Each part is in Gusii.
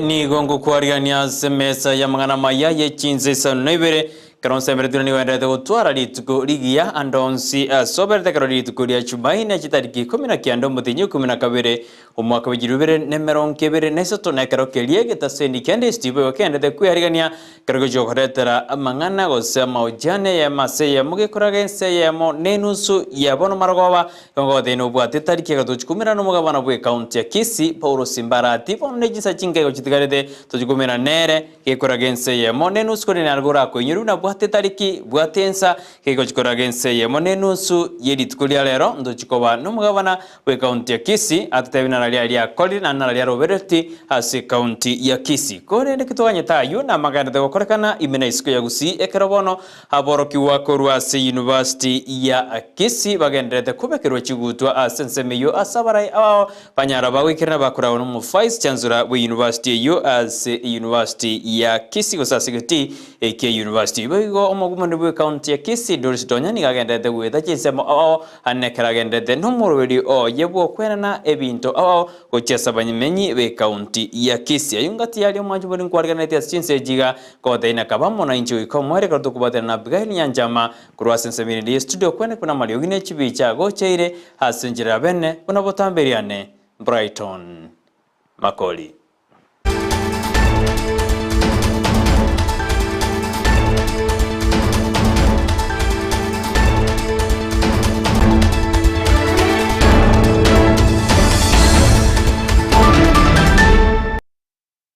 Nigo ngokwarigania ase emesa y'amang'ana amaya ye chinsa isano na ibere, ekero nsemeretwe nigo enderete gotwara rituko rigiya ande onsi ase oberete ekero rituko ria Chumaine chitariki ikomi na kianda omotienyi o ikomi na kabere omwaka bwe chilifu ibere na emerongo ebere na isato na ekero keria egetaseni kende esitibo igo kendete kwearigania ekero gochia gokoretera amang'ana gose amaojiano eyemo ase eyemo gekoraga ense eyemo na enusu ya bono marogoba Igo ngogoteebia nobwate etariki egatochi koumerana nomogabana bw'ekaunti ya Kisii, Paulo Simbarati, bono ne chinsa chinke igo chitigarete tochi koumerana nere, gekoraga ensa eyemo na enusu korende naro orakoinyore buna bwate etariki, bwate ensa, gegochi koraga ensa eyemo na enusu ye rituko ria rero ntochi koba nomogabana bw'ekaunti ya Kisii, atotebie nararia aria akorire naende nararia arobereti ase ekaunti ya Kisii. Korende kitoganyete ayio namagenderete gokorekana ime na isiko ya Gusii ekero bono Aborokigwa korwa ase University ya Kisii bagendererete kobekerwa chigutwa ase ensemo eyio ase abarai abao banyara bagoikerana bakoragwa nomo Vice Chancellor bwe University eyio ase University ya Kisii gose ase egetii ekia University. Boigo omogumani bwe County ya Kisii Doris Donya nigo agendererete goeta chinsemo ao ane ekero agendererete nomoroberi oye bwokwenana ebinto ao gochia ase abamenyi be County ya Kisii. Ayio ngati yaria omwanchi bori nkwariganetie ase chinsa echi iga Gotebia nakaba amo nainche goika omoerio ekero tokobwaterana na Abigaili nyanchama korwa ase ensemo erinde ye studio kwene buna amariogi ne chibicha gocheire ase enchera ya bene buna botambe riane. Brighton Makori.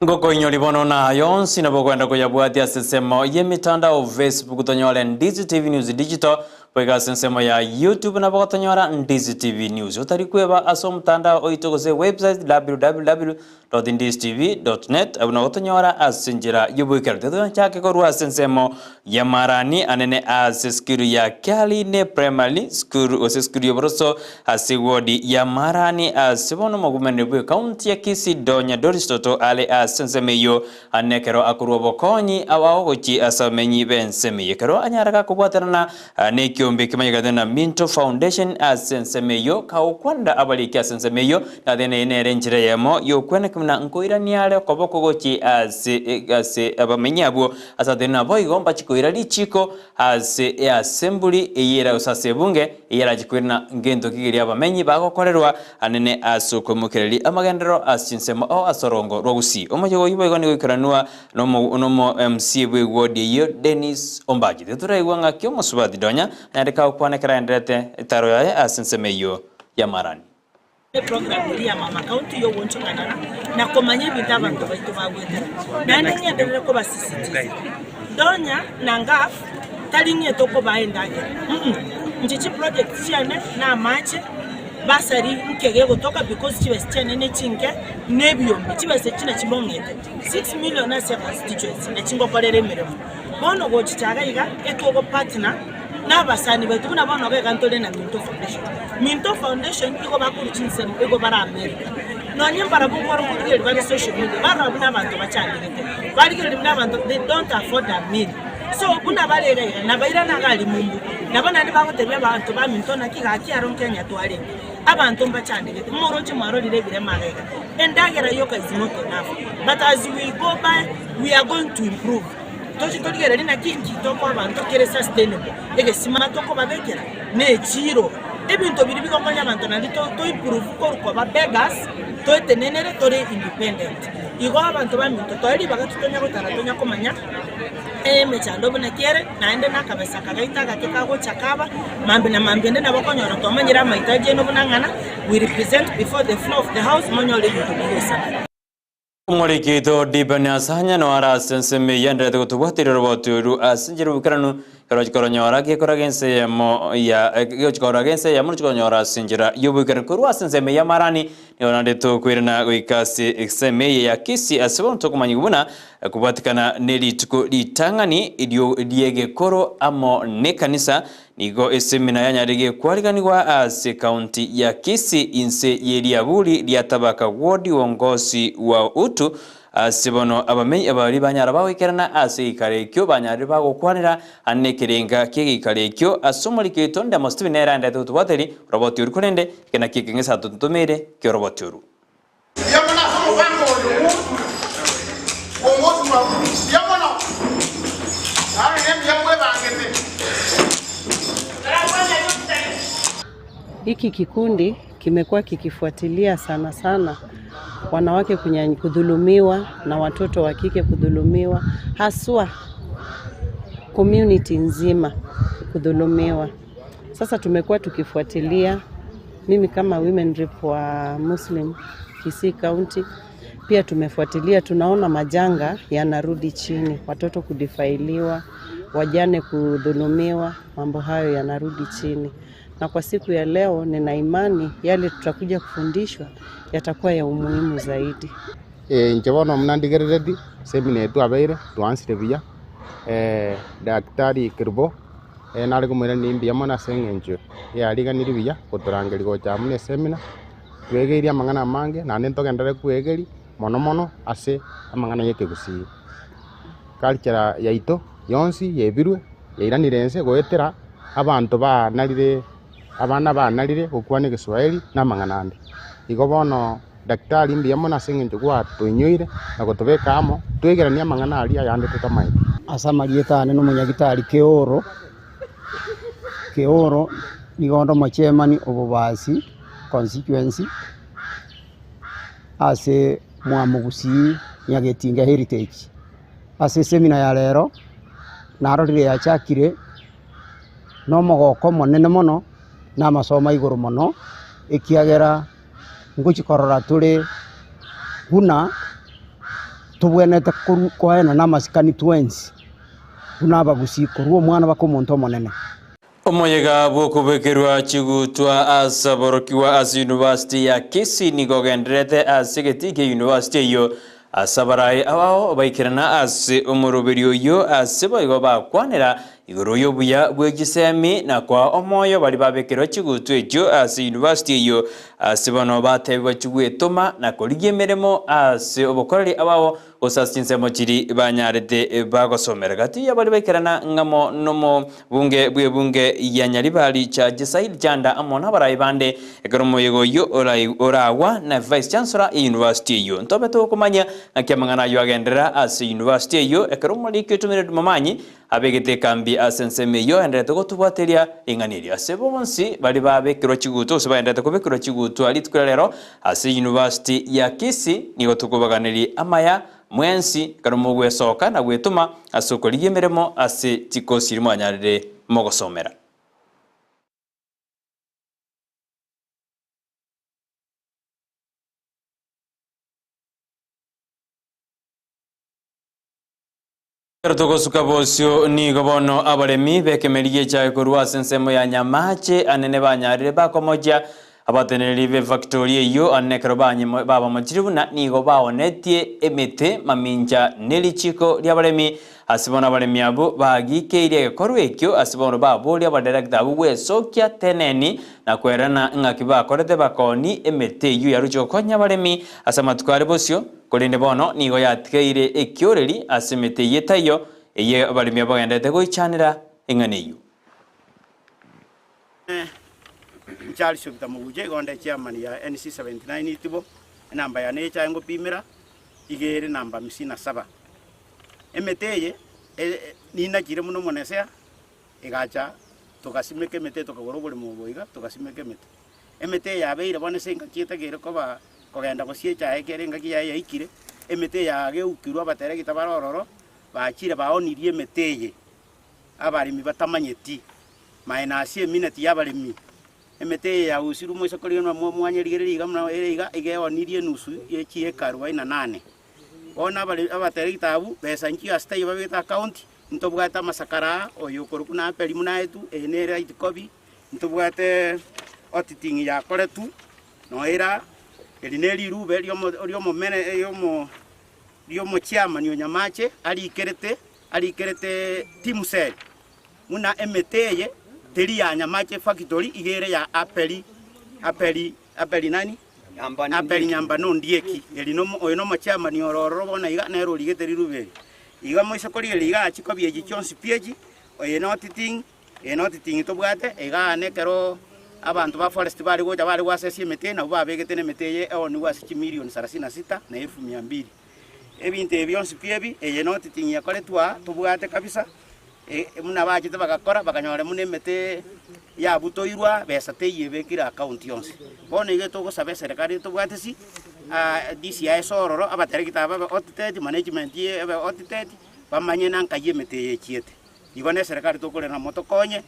Ngokoinyori bono na aya onsi nabo okwenda koyabwatia ase ensemo y'emitandao Facebook tonyore Ndizi TV News Digital, boigo ase ensemo ya YouTube nabo gotonyora Ndizi TV News. Otari kweba ase omotandao oito gose website www.ndizitv.net abwo nabo gotonyora ase enchera y'oboikeranu. Tiga tochake korwa ase ensemo y'amarani anene ase esukuru ya Kialine Primary School gose esukuru y'oboroso Ase ewodi ya Marani ase bono omogumani bw'ekaunti ya Kisii Donya Doris Toto are ase ensemo eyio ane ekero akorua obokonyi ao gochia ase abamenyi b'ensemo eyio ekero anyare gakobwatanana nekiombe kemanyekane na Minto Foundation ase ensemo eyio kagokwanera abariki ase ensemo eyio nathene eye nere enchera eyemo y'okweneka buna nkoirania are okoboko gochia ase ase abamenyi abwo ase athene naboigo mbachi koira richiko Ase easemburi eyio ere gose ase ebunge eyio erache koirana ngento ki keria abamenyi bagokorerwa anene ase okoimokereria amagenderero ase chinsemo ao ase orongo rwa Gusii. Omoyega oyio boigo nigo oikeranwa nomo nomo MC bw'ewodi eyio Dennis Ombachi. Tiga toraigwa ng'aki omosubati Donya anyare kagokwana ekero aenderete etaro yaye ase ensemo eyio y'amarani. Eprogram eria ya Mama County y'ogoonchokanana na komanya ebinto abanto baito bagwetera. Naende ng'enderere kobasisitiza, Donya na Ngaf tari ng'e tokobaa endagera, mm inche chiproject chiane na amache, bursary nke gegotoka because chibesa chiane ne chinke na ebiombe, chibesa echi nachi bong'ete 6 million ase econstituency nachi ngokorera emeremo. Bono gochicha iga iga etogopartner. Nabasani baito buna bono iga ntore na Minto Foundation. Minto Foundation igo bakorwa chinsemo igo bare America. Nonye mbarabwo nkoro nkorigereria bare social media barora buna abanto bachandegete, barigereria buna abanto they don't afford a meal. So buna bare iga iga nabairana iga aria mumbu, nabo naende bagotebia abanto ba Minto naki gaki aro Kenya twarenge, abanto mbachandegete, moroche mwarorire ebirema iga iga. Endagera yoka is not enough but as we go by we are going to improve. Toche torigererie naki inki tokoa abanto kere sustainable, egesima tokobabekera, na echiiro. Ebinto biria bigokonya abanto naende to to improve korwa koba beggars, toetenenere tore independent. Igo abanto baminto toe ribaga titonya gotara tonya komanya emechando buna ki ere, naende na akabesa aka gaito agake kagocha kaba, mambia na mambia ende nabo okonyora twamanyire amahitaji aino buna ng'ana, we represent before the floor of the house, monyore ebinto bigoisana. Omoriki oito Dibani Asanya noyo are ase ensemo eyio aenderete gotobwateria oroboti oru ase enchera y'oboikeranu, ekero ochia koronyora gekoraga ense eyemo ya gochia koraga ense eyemo nochia koronyora ase enchera y'oboikeranu. Korwa ase ensemo eyio y'amarani nigo naende tokoirana goika ase ensemo eye ya Kisii ase bono tokomanyigwa buna kobwatekana ne rituko ritang'ani rio ri'egekoro amo n'ekanisa Nigo esemina yanyarire kwariganigwa ase county ya Kisii inse ye riaburi ria Tabaka ward uongozi wa Utu ase bono abamenyi abari banyara bagoikerana ase egeikaro ekio banyarire bagokwanera ande nekerenga ki'egeikaro ekio ase omoriki oito Ndemo Stephen nere aendete gotobwateri oroboti oru korende eke nakio ekeng'ese atotomeire ki'oroboti oru. Mbuya mono ase omobango oyo. Hiki kikundi kimekuwa kikifuatilia sana sana wanawake kudhulumiwa na watoto wa kike kudhulumiwa, haswa community nzima kudhulumiwa. Sasa tumekuwa tukifuatilia, mimi kama women rep wa Muslim Kisii County pia tumefuatilia, tunaona majanga yanarudi chini, watoto kudifailiwa, wajane kudhulumiwa, mambo hayo yanarudi chini. Na kwa siku ya leo nina imani yale tutakuja kufundishwa yatakuwa ya umuhimu zaidi. Inche bono buna ndigerereti, semina eye twabeire, twansire buya, Daktari Kerubo nare komoiraneria mbuya mono ase eng'encho yariganirie buya gotorangeria gocha amo na esemina, twegeirie amang'ana amange naende ntogenderere kwegeria mono mono ase amang'ana ya ekegusii. Culture yaito yonsi yebirwe, yairanire ense goetera abanto banarire abana banarire gokwana egeswahili na amang'ana ande. Igo bono daktari mbuya mono ase eng'encho gwatoinyoire na gotobeka amo, twegeranie amang'ana aria ayande totamaeti. Ase amarieta ane nomonyagitari Keoro, Keoro nigo onde omochairman o Bobasi constituency ase Mwamogusii Nyagetinga Heritage. Ase esemina ya rero, narorire yachakire nomogoko omonene mono, na amasomo aigoro mono, ekiagera ngochia korora tore buna tobwenerete koru koenana amasikani twensi buna abagusii korwa omwana mpaka omonto omonene. Omoyega bw'okobekerwa chigutwa ase aborokigwa ase University ya Kisii nigo ogendererete ase egetii kia university eyio ase abaraai abao baikerana ase omoroberi oyio ase boigo bakwanera igoro y'obuya bwe chisemi na koa omoyo baria babekerwa chigutwa echio ase university eyio ase bono batebigwa chigwetoma na korigia emeremo ase obokoreri abao Gose ase chinsemo chiria banyarete bagosomera gati ya baria baikerana ng'amo nomobunge bw'ebunge ya Nyaribari Chache Said Chanda amo nabarai bande ekero omoyega oyio oragwa na Vice Chancellor ye University eyio. Ntobe tokomanya ng'aki amang'ana ayio agenderera ase University eyio ekero omoriki otomire Momanyi Abegete ekambi ase ensemo eyio aenderete gotobwateria ring'ana erio. Ase bonsi baria babekerwa chigutwa gose baenderete kobekerwa chigutwa rituko ria rero ase University ya Kisii, nigo tokobaganeria amaya mwensi ekero mogwesoka na gwetoma ase okorigia emeremo ase chikosi eria mwanyarire mogosomera. Ekero togosuka bosio, nigo bono abaremi b'ekemeri gi'echae korwa ase ensemo ya Nyamache anene banyarire bakomochia abateneneri b'efactori eyio anene ekero babamochirie buna nigo baonetie emete mamincha nerichiko ri'abaremi. Ase bono abaremi abwo bagikeirie egekorwa ekio ase bono baboria abadirector abwo gwesokia teneni na kwerana ng'aki bakorete bakooni emete eyio yaruche gokonya abaremi ase amatuko are bosio. Korende bono nigo yatigaire ekioreri ase emete eyio etaiyo, eye abaremi bagenderete goichanera eng'ana eyio. Charles Peter Moguche, igo onde chairman ya NC 79 Itibo, enamba yane echae ngopimera iga ere namba hamsini na saba. Emete eye ninachire buna omonesea, egacha togasimeka emete tokagora oboremo obo iga togasimeka emete. Emete eye yabeire bono ase engaki etakeire koba kogenda gosia echae ekere engaki yaye yaikire, emete eye yageukirwe abateregita bare ororo, bachire baonirie emete eye abaremi batamanyeti, minus emineti y'abaremi. Emete eye yausirwe moise korigia mwanyerigereria iga buna ere iga, iga eonirie enusu ye chieka arubaini na nane. Bono abare abateregita abwo, besa nchiyo ase taiyo babegete account, ntobwate amasakara aa, oyo okorokwa na Abeli buna aetwe, eye nere right copy. Ntobwate auditing yakoretwe noira eri ne rirube riomomene riomochiamani o Nyamache arikerete arikerete Timsel buna emete eye teri ya Nyamache factory iga ere ya Aperi Aperi Aperi nani? Aperi Nyambane Ondieki eri nomo oyo nomochiamani ore ororo bono iga nere origete rirube eri. Iga moise korigereria iga chikobi echi chionsi pi echi, eye ne auditing. Eye notiting'i tobwate iga aane ekero abanto ba forest bare gocha bare goasesia emete nabwo babegete nemete eye eonigwe ase chimilioni sarasini na sita na elfu mia mbili. Ebinto ebi bionsi pi ebi, eye notiting'i yakoretwe aa tobwate kabisa. Buna bachete bagakora, bakanyora buna emete yabutoirwa, besa teiyo ebekire account yonsi. Bono iga togosaba eserekari etobwate si, DCI ase ororo, abateregita aba babe audited, management ebe audited, bamanye na nkai emete eye echiete. Igo na eserekari tokorera motokonye,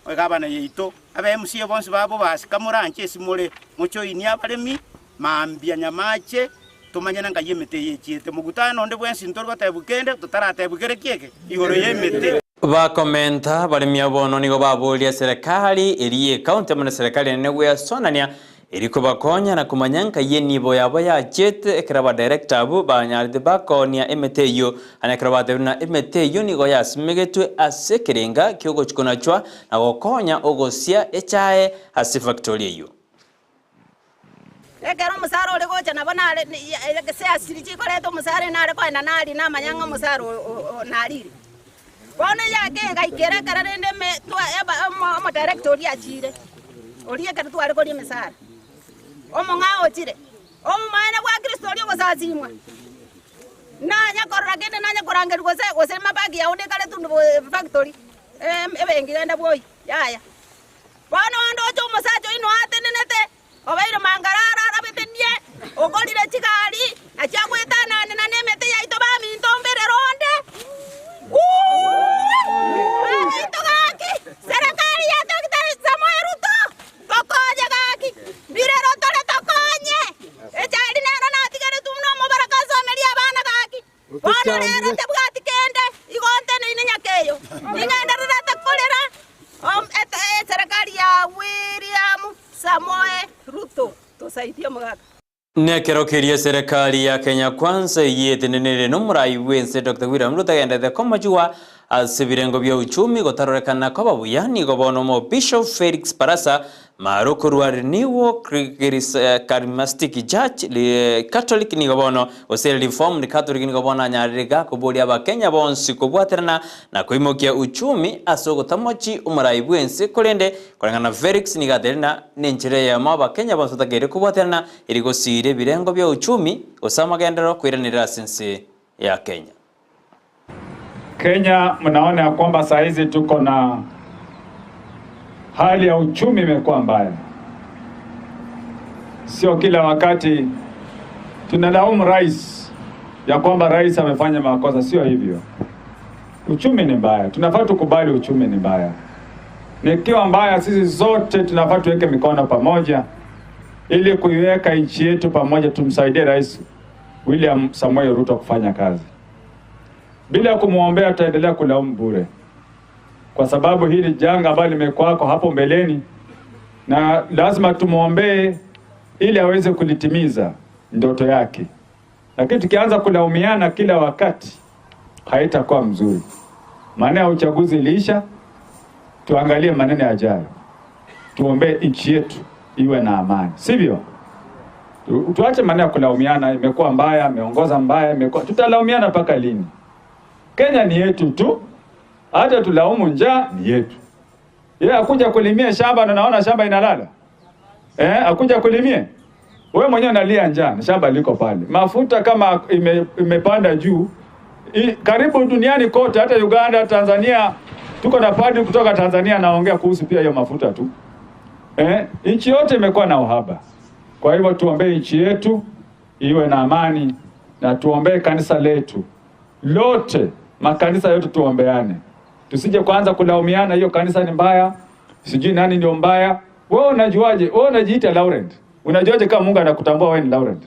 egavana yaito, abe MCA bonsi ba Bobasi kamoranche ase more, mojoinie abaremi, Mambia nyamache, tomanye na nkai emete eye echiete. Mokutano onde bwensi ntori gotebwa kende, totaratebwa kere ki eke igoro y'emete. Bakomenta, abaremi abwo bono nigo baboria eserekari eria y'ecounty amo neserekari enene gwesonania erio kobakonya na komanya nkai enibo yabo yachiete ekero abadirector abwo banyarete bakoonia emete eyio ane ekero batebire ng'a emete eyio nigo yasimegetwe ase ekerenga kiogochikonachwa na gokonya ogosia echae ase efactory eyio. Ekero omosara ore gocha nabo nare gese asiri chikoreta omosara nare kogenda naria namanya ng'a omosara oo narire. Bono eyake egaikera ekero rende eme twa eba omo omodirector oria achire, oria ekero tware koria emesara, omong'ao ochire, omomaene bwa Kristo oria ogosasimwa, nanya korora kende nanya korangerwa gose gose mabagi yao nekare tundu factory, ebenki genda bwoyi, yaya. Bono ondoche omosacha oino atenenete, obeire mangarara arabete nie, ogorire chigari, na chiagoetananera nemete yaito baminto mberere onde. Baminto gaki, serikali ya Doctor Samoei Ruto, tokonye gaki, mbirero tore tokonye. Echari nero natigeretwe buna omobaraka nsomerie abana gaki. Bono rero tebwati kende, igo nteneine nyakeyo, ning'endererete korera eserekari ya William Samoei Ruto, tosaidie omogaka. Nekero keria eserekari ya Kenya Kwanza eyio etenenire nomorai bwense Doctor William Ruto agenderete komachigwa ase ebirengo bia uchumi gotarorekana koba buya nigo bono omobishop Felix Barasa Maro korwa Renewal Charismatic Church Catholic nigo bono gose Reformed Catholic nigo bono anyarire iga koboria abakenya bonsi kobwaterana na koimokia uchumi ase ogotamochi omorai bwense korende koreng'ana na Felix nigo ateire na nenchera eyemo abakenya bonsi batakeire kobwaterana eri gosiira ebirengo bia uchumi gose amagenderero koiranerera ase ense ya Kenya. Kenya mnaona ya kwamba saa hizi tuko na hali ya uchumi imekuwa mbaya. Sio kila wakati tunalaumu rais ya kwamba rais amefanya makosa, sio hivyo. Uchumi ni mbaya, tunafaa tukubali uchumi ni mbaya. Nikiwa mbaya, sisi zote tunafaa tuweke mikono pamoja ili kuiweka nchi yetu pamoja, tumsaidie Rais William Samoei Ruto kufanya kazi. Bila kumwombea tutaendelea kulaumu bure, kwa sababu hili janga ambalo limekuwako hapo mbeleni, na lazima tumwombee ili aweze kulitimiza ndoto yake. Lakini tukianza kulaumiana kila wakati haitakuwa mzuri. Maana ya uchaguzi iliisha, tuangalie maneno yajayo, tuombee nchi yetu iwe na amani, sivyo? Tuache maneno ya kulaumiana, imekuwa mbaya, ameongoza mbaya, imekuwa tutalaumiana mpaka lini? Kenya ni yetu tu, hata tulaumu njaa ni yetu. Yeye akuja kulimia shamba na naona shamba inalala eh, akuja kulimie wewe mwenyewe unalia njaa na shamba liko pale. Mafuta kama ime, imepanda juu i, karibu duniani kote, hata Uganda, Tanzania, tuko na padri kutoka Tanzania anaongea kuhusu pia hiyo mafuta tu eh, nchi yote imekuwa na uhaba. Kwa hivyo tuombee nchi yetu iwe na amani na tuombee kanisa letu lote, makanisa yote tuombeane, tusije kwanza kulaumiana, hiyo kanisa ni mbaya, sijui nani ndio mbaya. Wewe unajuaje? Wewe unajiita Laurent, unajuaje kama Mungu anakutambua wewe ni Laurent?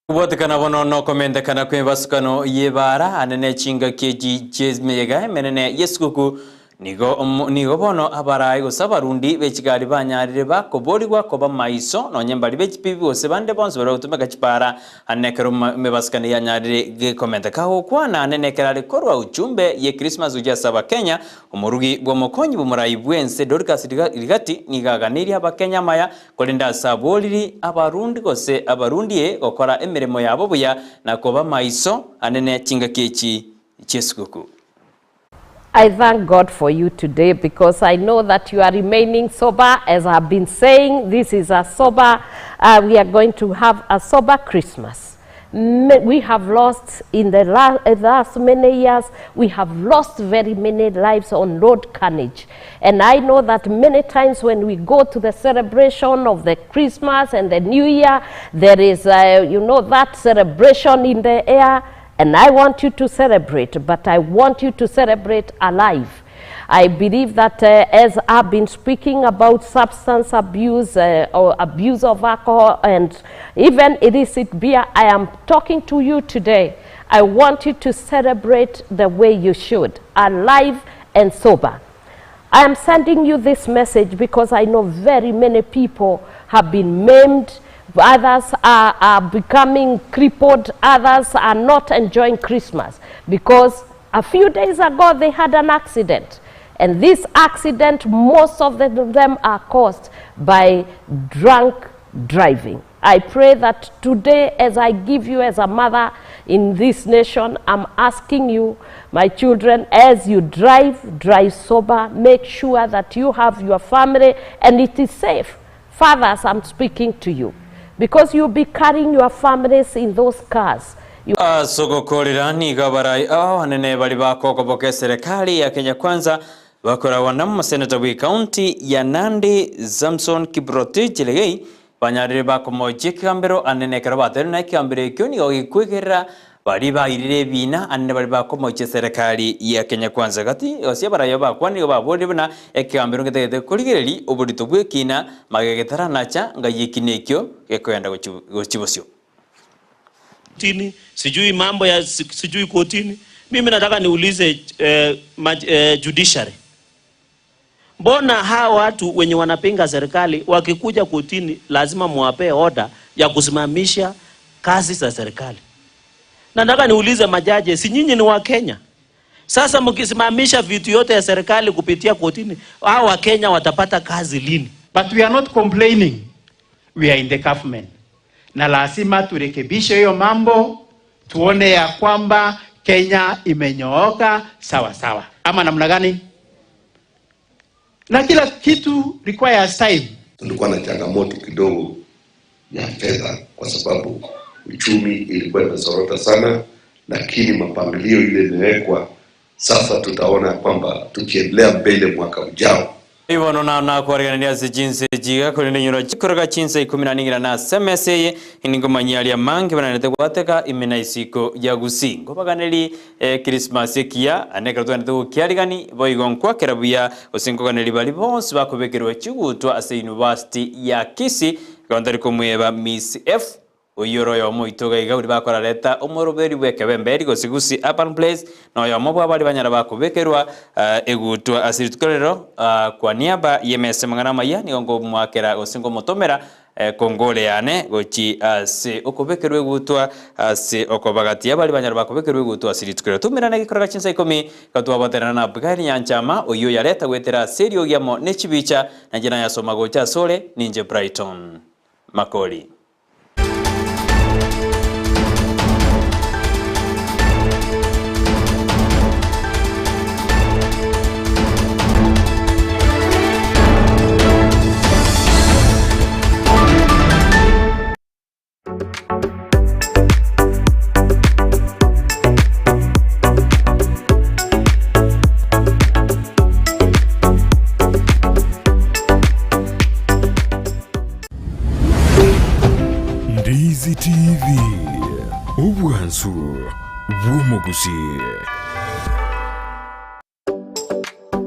Kobwatekana bono nokomentekana kw'emebasukano y'ebaara ane ne chingaki echi chi'emeyega emenene y'esukuku, nigo omo nigo bono abarai gose abarundi be chigari banyarire bakoborigwa koba maiso nonye mbari be chipibi gose bande bonsi baria bagotumeka chipaara ane ekero emebasukano yanyarire gekomenteka gokwana ane nekero are korwa ujumbe ye Christmas gochia ase abakenya Omorugi bw'omokonyi bw'omorai bw'ense Dorcas Rigati nigo aganeirie Abakenya amaya, korende ase aboriri Abarundi gose Abarundie gokora emeremo yabo buya na koba maiso anene chingaki echi chi'esuguku. I thank God for you today because I know that you are remaining sober. As I've been saying, this is a sober, uh, we are going to have a sober Christmas. We have lost in the last many years, we have lost very many lives on road carnage. And I know that many times when we go to the celebration of the Christmas and the New Year, there is, you know, that celebration in the air. And I want you to celebrate, but I want you to celebrate alive. I believe that as I've been speaking about substance abuse or abuse of alcohol and even illicit beer, I am talking to you today. I want you to celebrate the way you should, alive and sober. I am sending you this message because I know very many people have been maimed, others are becoming crippled, others are not enjoying Christmas because a few days ago they had an accident. And this accident, most of them are caused by drunk driving. I pray that today, as I give you as a mother in this nation, I'm asking you, my children, as you drive, drive sober. Make sure that you have your family and it is safe. Fathers, I'm speaking to you because you'll be carrying your families in those cars. Ase niga barai abanene bari bakogoboka eserikali ya Kenya Kwanza bakoragwa na omoseneta bwa county ya Nandi Samson Kiprotich Cherargei banyarire bakomochia ekegambero anene ekero baterire na ekegambero ekio nigo gekwegerera bari bairire ebina anene bari bakomochia serikali ya Kenya Kwanza gati gose abarayi bakwa nigo baborire buna ekegambero ngetagete korigereria oborito bwa ekina magegetaranacha ngai ekina ekio gekoenda gochi bosio. Kotini, sijui mambo ya sijui kotini. Mimi nataka niulize judiciary, mbona hawa watu wenye wanapinga serikali wakikuja kotini lazima muwapee order ya kusimamisha kazi za serikali? Nataka niulize majaji, si nyinyi ni wa Kenya? Sasa mkisimamisha vitu yote ya serikali kupitia kotini, hao Wakenya watapata kazi lini? But we are not complaining. We are in the government. Na lazima turekebishe hiyo mambo, tuone ya kwamba Kenya imenyooka sawa sawa, ama namna gani? Na kila kitu requires time. Tulikuwa na changamoto kidogo ya fedha kwa sababu uchumi ilikuwa imezorota sana, lakini mapangilio ile imewekwa sasa, tutaona kwamba tukiendelea mbele mwaka ujao Ibono na nakwarigania ase chinse chiga korende nyoro chikoroga chinse 14 na SMS eye ningomanyaria aria mange bananete gwateka imena isiko ya gusi ngobaganeri Christmas ekiya ane ekero twanete gokiarigani boigo nkwakera buya gose nkoganeri bari bonsi bakobekerwa chigutwa ase University ya Kisii gontari komweba Miss F oyoro oyomo oito iga ori bakorareta omoroberi bwa ekebemberi gose Gusii Urban Place na oyomo bwa bari banyara bakobekerwa egutwa ase rituko rero kwa niaba yemese mang'ana maya nigo ngomwakera gose ngomotomera kongole yane gochi ase okobekerwa egutwa ase okobagatia bari banyara bakobekerwa egutwa ase rituko rero tumirane gikorora chinsa 10 gatwabaterana na Abigail Nyanchama oyo yareta gwetera ase eriogiamo ne chibicha na njira yasoma gocha asore ninje Brighton Makori. Ndizi TV, obwansu bw'omogusi.